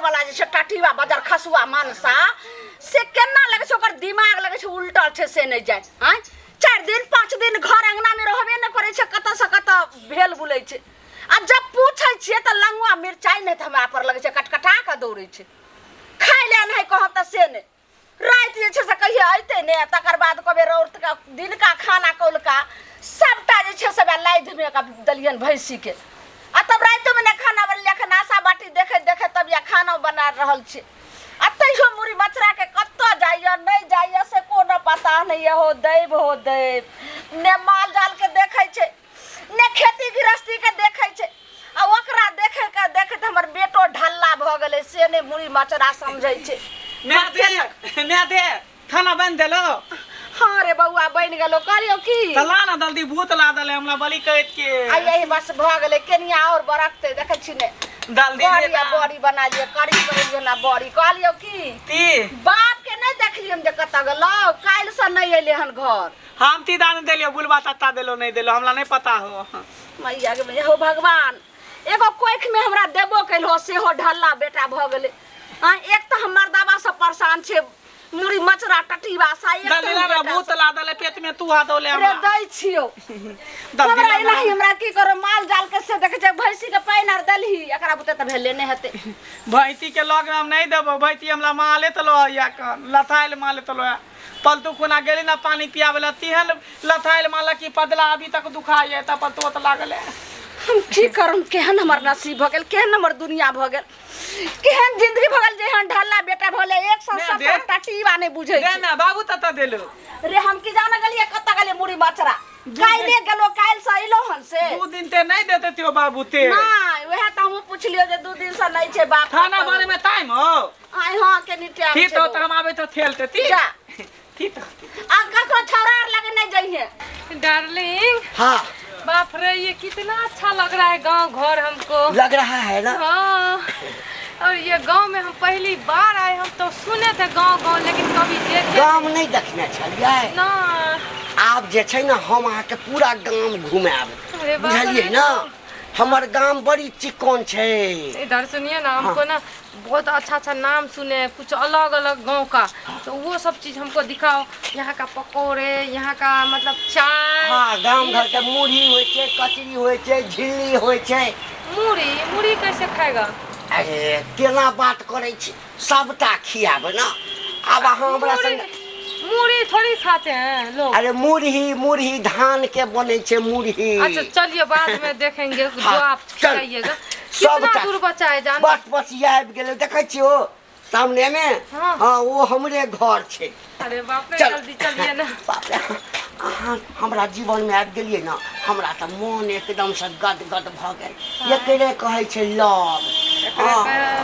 वाला जे छै टटीवा बजार खसुआ मनसा से केना लगै छै ओकर दिमाग लगै छै उल्टल छै से नहि जाय आँय 4 दिन 5 दिन घर अंगना में रहबे नहि करै छै, कतऽ से कतऽ भेल बुलै छै। आ जब पूछै छियै तऽ लंगुआ मिरचाइ नहि तऽ हमरा पर लगै छै कटकटा कऽ दौड़ै छै। खाय लए नहि कहब तऽ से नहि। राति जे छै से कहियो अयतै नहि, तकर बाद कहबै रौतका दिनका खाना कौलका सबटा जे छै से लादिमे कऽ देलियनि भैंसीके। आ तब रातिमे नहि खाना बनेलियै, एखन आशा बाटी देखैत देखैत तब इएह खाना बना रहल छी। आ तैयो मुड़ी मचराके कतऽ जाइए नहि जाइए से कोनो पता नहि यऽ। हो दैव, हो दैव, ने माल जालके देखै छै ने खेती गृहस्थीके देखै छै। आ ओकरा देखै के देखैत हमर बेटो ढल्ला भऽ गेलै, से नहि मुड़ी मचरा समझै छै। मैं दे, मैं दे, खाना बन देलो? हाँ रे बौआ, बनि गेलो। कहलियौ की, तऽ ला ना जल्दी, भूत ला देले हमरा बलि कहैत के। आ यही बस भऽ गेलै, केनिया और बरकतै देखै छी ने। जल्दी बड़ी दे आ ना। बड़ी बना लिअ, करी बनेलियै ना बड़ी। कहलियौ की, ती बाप के नहि देखलियन जे कतऽ गेलौ, काल्हिसँ नहि एलै हन घर। हम ती दान देलियो, बुलबा तत्ता देलो नहीं देलो, हमरा नहीं पता हो। मैया के मैया, हो भगवान, एगो कोख में हमरा देबो कैलहो सेहो ढल्ला बेटा भऽ गेलै। आ एक तऽ हम मर्दाबा से परेशान छै, मुड़ी मचरा टटीबा सा एक जल्दी ला ना, भूत ला देले पेट में, तू हाथ दौले रे हमरा। दै छियौ। जल्दी हमरा ला ना। एनाही हमरा की करो, माल जाल के से देखै छै, भैंसी के पानि आर देलही? एकरा बुते तऽ भेले नहि हेतै। भैंसी के लग में हम नहीं देबो, भैंसी हमरा माले तो लो या कन लथाइल माले तो लो। पलतू खुना गेली ना पानी पियावे ला, तिहन लथाइल माला की पदला अभी तक दुखाई है, तब पलतू तो लागल है। हम की करम? केहन हमर नसीब भऽ गेल, केहन हमर दुनिया भऽ गेल, केहन जिंदगी भऽ गेल जे एहन ढल्ला बेटा भऽ गेलै। एक सौ ने सत्तर दे। टटीबा नहि बुझै दे छै। ना बाबू तता देलो। रे, हम की जाने गेलियै कतऽ गेलियै मुड़ी मचरा। काल्हि गेलो, काल्हि से अयलो हन से। 2 दिन ते नहीं देते त्यो बाबू ते। नहि, वएह तऽ हमहूँ पुछलियो जे 2 दिन से नहि छै बाप। खाना बने में टाइम हो। आइ हाँ के टाइम ठीक छै तो बौआ। हम आबे तो थेलते ती। जा। ठीक तो। आ ककरो छौड़ा आर लगे नहि जइहे। डार्लिंग। हाँ। बाप रे, ये कितना अच्छा लग रहा है गांव घर हमको। लग रहा है ना? हाँ, और ये गांव में हम पहली बार आए। हम तो सुने थे गांव गांव, लेकिन कभी देखे गाम नहि देखने छलियै? ना। आब जे छै ने, हम अहाँके पूरा गाम घुमायब। अरे बाप बुझलियै रे। ने, हमर गाम बड़ी चिकन छै। इधर सुनिए ना, हमको ना बहुत अच्छा अच्छा नाम सुने हैं कुछ अलग अलग गांव का, तो वो सब चीज हमको दिखाओ। यहाँ का पकौड़े, यहाँ का मतलब चाय। हाँ, गाम घर के मुरही होइ छै, कचरी होइ छै, झिल्ली होइ छै। मुड़ी, मुड़ी कैसे खाएगा? अरे, केना बात करै छी, सबटा खियाब ने। आब अहाँ हमरा मुड़ी संग। मुड़ी थोड़ी खाते हैं लोग। अरे, मुरही, मुरही धान के बनै छै मुरही। अच्छा चलिए, बाद में देखेंगे जो हाँ, आप चल। खिलाइएगा। कितना सबटा। दूर बचा है जान? बस बस, ई आबि गेलै, देखै छियै ओ सामने मे? हाँ। हाँ, ओ हमरे घर छै। अरे बाप रे। चल। जल्दी चलिए ना। बाप रे, अहाँ हमरा जीवनमे आबि गेलियै ने, हमरा तऽ मोन एकदमसँ गदगद भऽ गेल। एकरे कहै छै लव। एकरे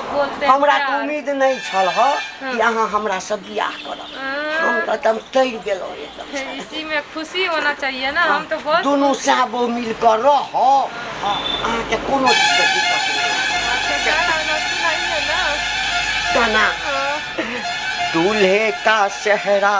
बोलते हैं हमरा तऽ प्यार। उम्मीद नहि छल ह कि अहाँ हमरासँ बियाह करब। हम तऽ एकदम तैर गेलहुँ एकदम। इसी में खुशी होना चाहिए ना, हम तो बहुत दुनू साबो मिल कऽ रहब। हाँ, अहाँके कोनो चीजके दिक्कत नहि। अच्छा, गाना वाना सुनाइए ना। गाना? हाँ। दूल्हे का सेहरा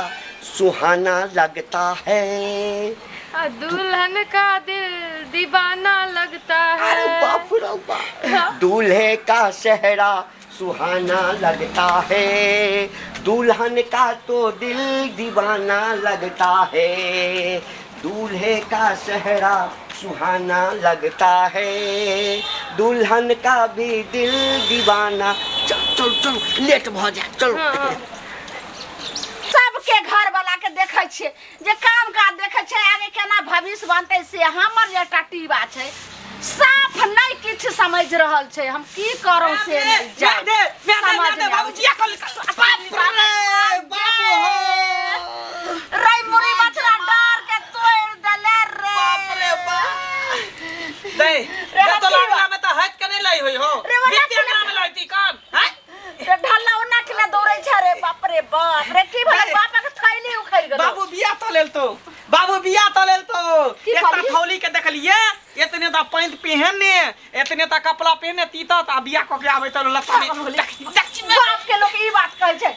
सुहाना लगता है, आ दुल्हन का दिल दीवाना लगता है। अरे बाप रे बाप। दूल्हे का सेहरा सुहाना लगता है, दुल्हन का तो दिल दीवाना लगता है। दूल्हे का सेहरा सुहाना लगता है, दुल्हन का भी दिल दीवाना। चल चल चल, लेट भ जाए, चलो। हाँ, हाँ। सबके घर वाला के देखै छियै जे काम काज देखै छै, आगे केना भविष्य बनतै से। हमर जे टटीबा छै, साफ नहि किछु समझ रहल छै। हम की करू से नहि जानि। दे दे समझ दे नहि बाबू आबै जिया कल, बाप रे बाबू हो। रे मुड़ी मछरा डर के तोड़ देले रे। बाप रे बाप, दे रे दे तो हथीवा। लागला में तो हट के नहीं लाई होई हो। रे वो वित्तीय नखला- नाम लाई थी कान हैं। रे ढल्ला ओना किला दौड़ै छै रे। बाप रे बाप रे, की भेलै? अरे। बापा के थैली उखड़ि गेलौ। बाबू बिया तो लेल तो, बाबू बिया तो लेल तो। की एकटा कहली? थौली के देखलिए, एतने ता पैंट पहनने, एतने ता कपड़ा पहनने, तीता ता बिया क के आबै त लत्ता में देख देख। बाप के लोग ई बात कहै छै।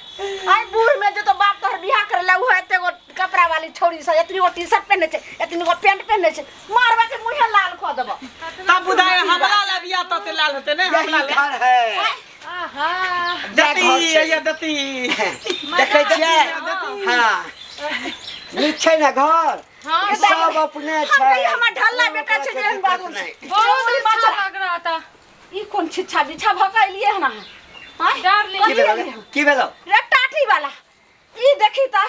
आई बूढ़ में जे तो बाप तोहर बियाह करे ला, उहो एते गो कपड़ा वाली छोरी से एतनी गो टी शर्ट पहने छै, एतनी गो पैंट पहने छै। मारबा के मुँहे लाल कऽ देबो। तब बुझाय हमला ला बिया तो ते लाल होते ने हमला यही ला। घर है। आहा। दती घर छै। या दती देखै छियै हाँ नीक छै ने घर हाँ सब अपने हम छै कहियै हमर ढल्ला बेटा छै जेहन बाबू नहि। बहुत अच्छा लग रहा था ई कोन छिच्छा बिछा भऽ के एलियै हन अहाँ आँय? डार्लिंग की भेलो रे? की भेलो रे टाटी वाला ई देखी तऽ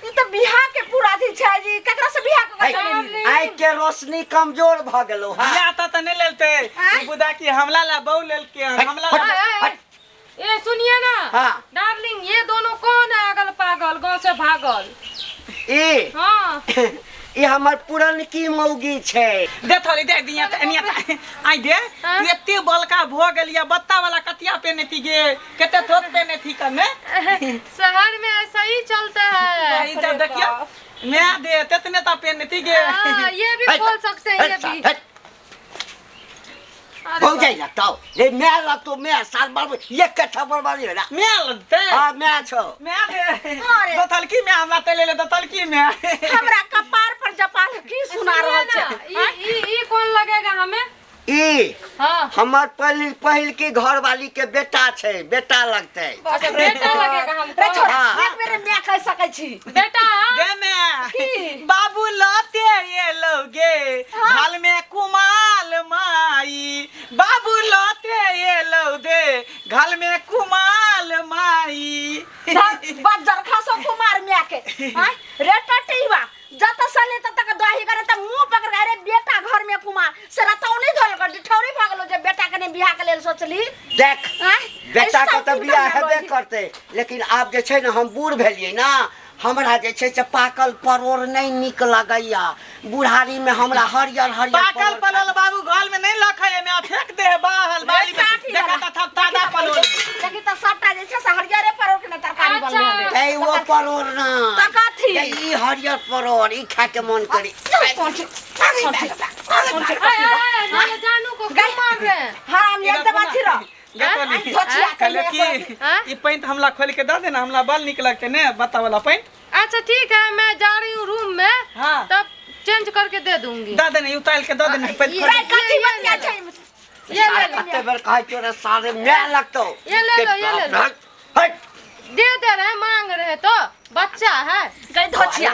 ई तऽ बियाह के पूरा अथी छै जी केकरा से बियाह कऽ के चलेली आँखि के रोशनी कमजोर भऽ गेलो हँ बियाह तऽ तऽ नहि लेलते आँय? ई बुदा की हमला ला बहु लेलके हन हमला ला ए, ए, ए सुनिए ना हाँ। डार्लिंग ये दोनों कौन है अगल पागल गांव से भागल ई हाँ ई हमर पुरनकी मौगी छै दे थोड़ी दे दिया त एनिया त आई दे हाँ? तू एते बलका भ गेलिया बत्ता वाला कतिया पेने थी गे कते थोक पेने थी कने शहर में ऐसा ही चलता है ई त देखियो मैं दे तेतने ता पेने थी गे हाँ, ये भी हट, खोल सकते हैं ये हट, भी हट, अरे हो जाइ लगतौ रे my लगतौ my साल बार एक कट्ठा बर्बादी भेला मैं लगते हाँ my छौ मैं दे अरे। दतलकी मैं हमरा ते ले ले दतलकी मैं हमरा कपार पर जपाल की सुना सुनिए रहल ना, छै ई ई ई कौन लगेगा हमें ई हाँ हमर पहिल पहिल की घरवाली के बेटा छै बेटा लगतै अच्छा बेटा लगेगा रे हमको छोड़ा हाँ। एक बेर my कह सकै छी बेटा दे मैं की? बाबू लते ये लोगे ढाल में कुमाल माई बाबू लते ये लौदे घाल में कुमाल माई बज्जर खासो कुमार my के आँय? रे टटीवा जत सले तत तक दही करे त मुंह पकड़ के अरे बेटा घर में कुमार से रतौनी धोल कर डिठौरी भगलो जे बेटा के ने बियाह के लेल सोचली देख आँय? बेटा के ऐसा तऽ बियाह चिंता हेबे में करतै लेकिन आब जे छै ने हम बूढ़ भेलियै ने हमरा जे छै से पाकल परोड़ नहि नीक लगैया बुढ़ारी में हमरा हरियर हरियर पाकल परोड़ पलोल बाबू घर में नहीं लखै है में फेंक दे है बाहर बाली में काठी देखा वाला। त थप ताजा पलोल देखी त सबटा जे छै से हरियरे परोड़ के ने तरकारी अच्छा। बनले हन। ए वो परोड़ ना तऽ कथी? ए, ई हरियर परोड़ ई खाय के मन करी कौन छै? कौन छै? कौन छै? आए, आए, आए, जानू को क्यों मार रहे हैं हाँ हम एकदम अथी रह गतोली धोचिया के कहले ले कि हाँ? ई पैंट हमला खोल के दे देना हमला बल निक लगते ने बता वाला पैंट अच्छा ठीक है मैं जा रही हूँ रूम में हाँ। तब चेंज करके दे दूंगी दे देना उतार के दे देना पैंट खोल रे कथी बतिया छै ये ले लो कते बेर कहै छियौ रे सारे my लगतौ ये ले लो, ये ले लो। हट दे दे रहे हैं, मांग रहे तो बच्चा है गई धोचिया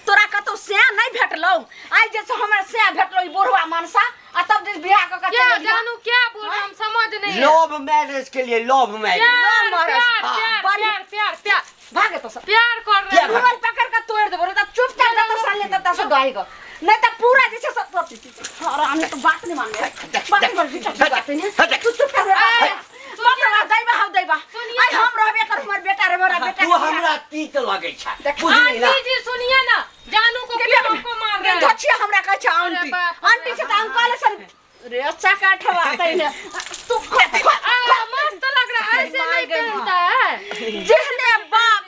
तोरा कतौ सैं नहीं भेटलौ आइ जे से हमरा सैं भेटलौ ई बुढ़वा मनसा आ तब जे बियाह कऽ के क्या चलि गेलियै। जानू क्या बोल रहे हैं, हम समझ नहीं है। लव मैरिज के लिए लव मैरिज प्यार मरस। प्यार हाँ। प्यार बड़ी- प्यार प्यार प्यार भागे तो सब प्यार कर रहे क्या हैं मोबाइल पकड़ के तोड़ देबो रे त चुपचाप जत साले तत से दही गो नहीं त पूरा जे छै सब हरामी तो बात नहीं माने बात नहीं माने बात नहीं तू चुप कर रे मत रह दैबा हम दैबा सुनिए आई हम रहबे कर हमर बेटा रे मोरा बेटा तू हमरा तीत लगै छै बुझली ना आंटी जी सुनिए ना जानू को क्यों हमको मार रहे हैं धोचिया हमरा कहै छै आंटी अरे बाप रे। आंटी छै त अंकल सन रे अच्छा काठवा तैने तू आ, मस्त लग रहा है ऐसे नहीं पहनता है जेहने बाप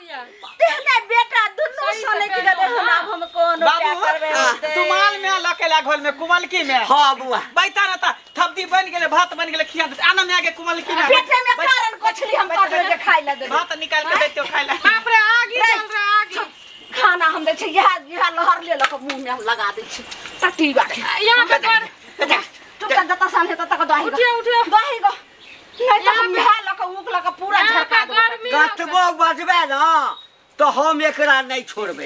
तेहने बेटा दुनू सही से सने की पहनो, गेले हम हाँ। आब हम कोन बाबू करबे तू माल में लकेला घोल में कुमलकी में हाँ बुआ बैठा रहता थपदी बन गेले भात बन गेले खिया देते आना में आगे कुमलकी में पेटे में कारण कोछली हम कर दे खाइ ला देबे भात निकाल के देते खाइ ला बाप रे आग ही रे। जल रहा है आग ही। खाना हम दै छै इएह इएह लहर ले लऽ कऽ मुँह में हम लगा दै छी टट्टी बाटे यहाँ पे कर चुपचाप जतऽ सान हेतऽ तक दही उठिए उठिए दही गो नहीं तऽ हम इएह लऽ कऽ ऊक लऽ कऽ पूरा यहाँ पे झरका देबो गर्मी लग रहा है। कतबो बजबे ना तो हम एकरा नहीं छोड़बे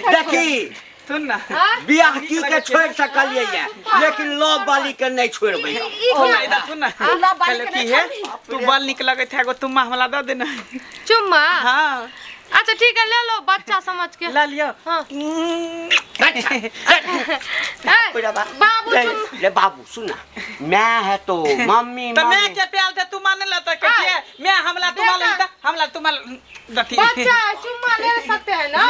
देखी सुन ना हाँ? बियाह की के छोड़ सकलिए ये लेकिन लव वाली के नहीं छोड़बे ई सुन ना क्या इधर सुन ना लव वाली के कहले की नहीं है छोड़बी। तू बल निक लगे थे एगो तुम हमला दे देना चुम्मा हाँ अच्छा ठीक है ले लो बच्चा समझ के ला लियो हाँ। अच्छा, ए, बाबू चुम्मा ले बाबू सुन ना मैं है तो मम्मी तो मैं मम्मी के प्याल थे तू माने ला तो के मैं हमला तुम बेटा। लेता हमला तुम दती बच्चा है, चुम्मा ले सकते हैं ना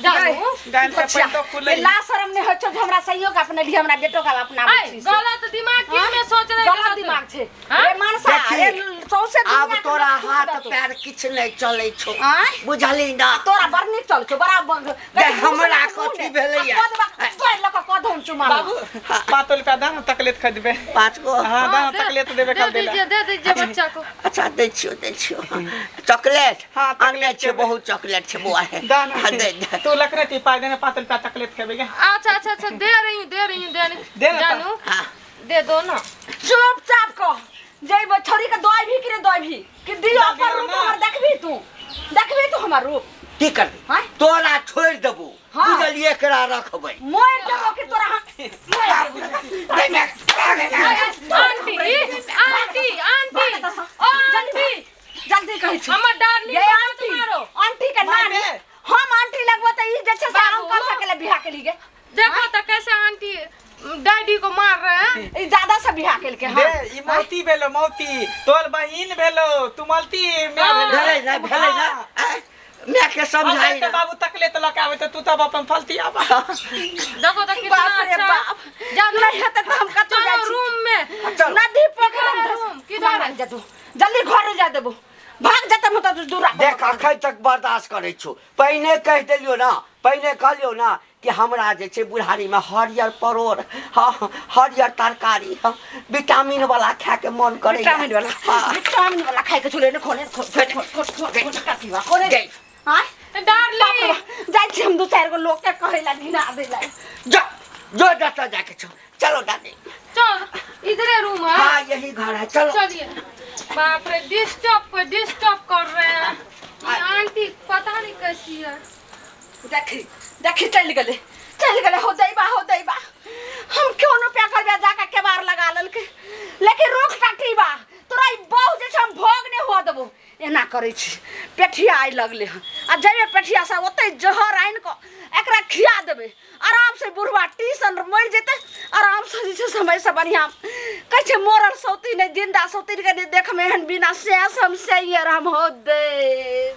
जानू गाल पे पैंटो खुले ला शरम नहीं होइ छौ जे हमरा सहयोग अपने लिए हमरा बेटो के अपना आय, गलत दिमाग क्यों में सोच रहे गलत दिमाग छै हाँ? रे मनसा देखी, रे सौंसे दुनिया आब के तोरा लोग थूक हाथ देतौ। पैर किछ नहीं चलै छौ आँय? बुझली ना तोरा बड़ नीक चल छौ बड़ा दे, हमरा कथी भेलैया? कदम चुमा बाबू पातल रुपया दा ना तकलेत खरीदबे पाँच गो हाँ दा ना तकलेत देबे कल देला दीजिए दे दीजिए बच्चा को अच्छा दै छियौ दै छियौ चॉकलेट हाँ, चॉकलेट आनने छियौ खेबै। बहुत चॉकलेट छै बौआ हे दा ना हाँ, दे दे तू लखने ती पाई देने पातल रुपया तकलेत खेबे गे अच्छा अच्छा अच्छा दे रही हूँ दे रही हूँ दे रही दे ना तो। जानू हाँ दे दो ना चुपचाप कह जइबो छोरी के दही भी कि रे दही भी कि दियो अपन हमर रूप। की करबी? आँय? तोरा छोड़ि देबो। हाँ। बुझलियै, एकरा रखबै। मरि जेबो कि तोरा हम मरि जेबो। आंटी, आंटी, आंटी, ओ आंटी। जल्दी कहै छी। हमर डार्लिंग ये को मत आंटी, मारो। आंटी के नानी। मारे। हम आंटी लगबो तऽ ई जे छै से बाबू। अंकल से केले बियाह केली गे। देखो तो कैसे आंटी डैडी को मार रहे हैं। ई दादा से बियाह केलकै। दे। हाँ। ई मौती भेलो, मौती तोर बहिन भेलो, तू मलती माय भेलो। भेलै ना, भेलै ना? आँय? मायके समझाइ हम तऽ ना। बाबू तकले तऽ लऽ के आबै तऽ तू तब अपन फलती आबा। देखो तो कितना बाप रे अच्छा। बाप। जानो। नहीं हेतै तऽ हम कतौ जाइ चलो छी। रूम में। चलो। नदी पोखरि किधर मे है रूम? किधर है? भाग जेतौ, जल्दी घर जा देबो, भाग जेतै हम तऽ दूरा। देख, अखन तक बर्दाश्त करै छौ। पहिने कहि देलियौ ना, पहिने कहलियौ ना कि हमरा जे छै बुढ़ारीमे हरियर परोड़, हाँ, हरियर तरकारी, हाँ, विटामिन वाला खायके मन करै। विटामिन वाला? हाँ। विटामिन वाला खाइ के छुले ने खोले खोल खोल खोल खोल खोल काटी बा खोले। गई। आय डार्लिंग। जाइ छी हम दू चारि गो लोग के कहै ला, घिना दै ला। जो जो जतऽ जाके छौ। चलो दादी। चल, इधरे रूम है। हाँ, यही घर है, चलो। चलिए। बाप रे, डिस्टर्ब पे डिस्टर्ब कर रहे हैं। ये आंटी पता नहीं कैसी है। देखी देखी, चलि गेलै, चलि गेलै। हो दैबा, हो दैबा, हम क्यों न पे करबे जाके केबार लगा लेलकै। लेकिन रुक टटीबा, तोरा ई बहु जे छै हम भोग नहि हुआ देबो। एना करै छी, पेठिया आइ लगलै हँ आ जेबै पेठिया से ओतै जहर आनि कऽ एकरा खिया देबै। आराम से बुढ़वा टीसन मरि जेतै, आराम से जे छै समयसँ बढ़िआँ। कहै छै मरल सौती नहि, जिन्दा सौती के नहि देखमे एहन बिना सैस हम सैये हम हो दे।